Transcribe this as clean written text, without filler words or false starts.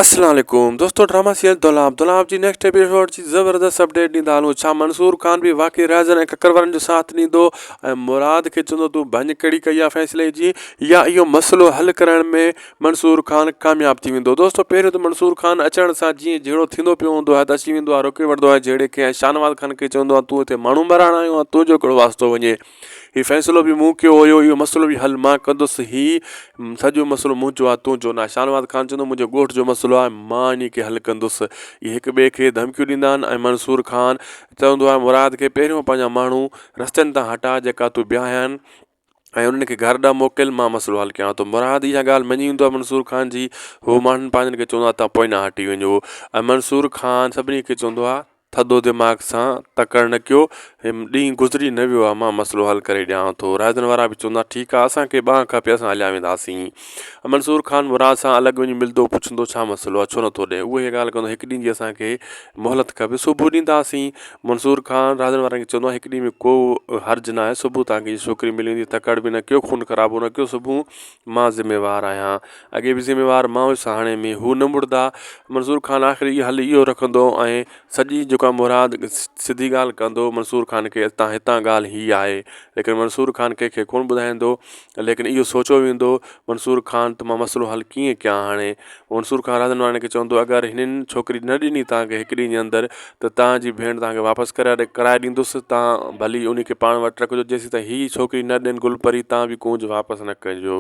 السلام عليڪم دوستو ڊراما سيريل دولاب دولاب جي نيڪسٽ ايپيسوڊ جي زبردست اپڊيٽ ڏيندا هلون ڇا منصور خان به واقعي رهزن ۽ ڪڪر وارن جو ساٿ ڏيندو ۽ مراد کي چوندو تون ڀڃ ڪڙي ڪئي آ فيصلي جي يا اهو مسئلو حل ڪرائڻ ۾ منصور خان ڪامياب ٿي ويندو دوستو پهريون ته منصور خان اچڻ سان جيئن جهيڙو ٿيندو پيو هوندو آهي ته اچي ويندو آهي روڪي وٺندو آهي جهيڙي کي ۽ شاهنواز خان کي چوندو آهي تون هتي ماڻهو مرائڻ آيو آهين تنهنجو ڪهڙو واسطو وڃي هي فيصلو به مون ڪيو هيو اهو مسئلو به حل مان ڪندس هي سڄو مسئلو منهنجو آهي تنهنجو ناهي شاهنواز خان چوندو منهنجو ڳوٺ جو مسئلو آهي مان انهي کي حل ڪندس اهي هڪ ٻئي کي ڌمڪيون ڏيندا آهن ۽ منصور خان چوندو آهي مراد کي پهريون پنهنجا ماڻهو رستن تان هٽا جيڪا تو بيهايا آهن ۽ انهن کي گهر ڏانهن موڪل مان مسئلو حل ڪيان ٿو مراد اها ڳالهه مڃي ويندو آهي منصور خان جي هو ماڻهن پنهنجن کي چوندو آهي تان پوئنا هٽي وڃو ۽ منصور خان سڀني کي چوندو آهي ٿڌو دماغ سان تڪڙ نه ڪيو، ڏينهن گذري نه ويو آ مان مسئلو حل ڪري ڏيانو ٿو. رائزن وارا به چوندا ٺيڪ آ اسان کي ٻانهن کپي اسان هليا وينداسين. منصور خان مراد سان الڳ وڃي ملندو پڇندو ڇا مسئلو آ ڇو نٿو ڏئين؟ اهي اها ڳالهه ڪندو هڪ ڏينهن جي اسان کي مهلت کپي صبح ڏينداسين. منصور خان رائزن وارن کي چوندو آ هڪ ڏينهن ۾ ڪو حرج ناهي صبح توهان کي ڇوڪري ملي ويندي تڪڙ به نه ڪيو خون خرابو نه ڪيو صبح مان ذميوار آهيان. اڳي به ذميوار مان هيس هاڻي ۾ هو نه مڙدا. منصور خان آخري حل اهو رکندو ۽ سڄي جيڪا مراد سڌي ڳالهه ڪندو منصور خان کي اتان هتان ڳالهه هي آهي ليڪن منصور خان ڪنهن کي ڪونه ٻڌائيندو ليڪن اهو سوچيو ويندو منصور خان ته مان مسئلو حل ڪيئن ڪيان هاڻي منصور خان راڌن وارن کي چوندو اگر هنن ڇوڪري نه ڏني توهان کي هڪ ڏينهن جي اندر ته توهان جي ڀيڻ توهان کي واپس ڪرائي ڪرائي ڏيندس توهان ڀلي ان کي پاڻ وٽ رکجو جيسين تائين هي ڇوڪري نه ڏين گل پري توهان به ڪونج واپس نه ڪجو.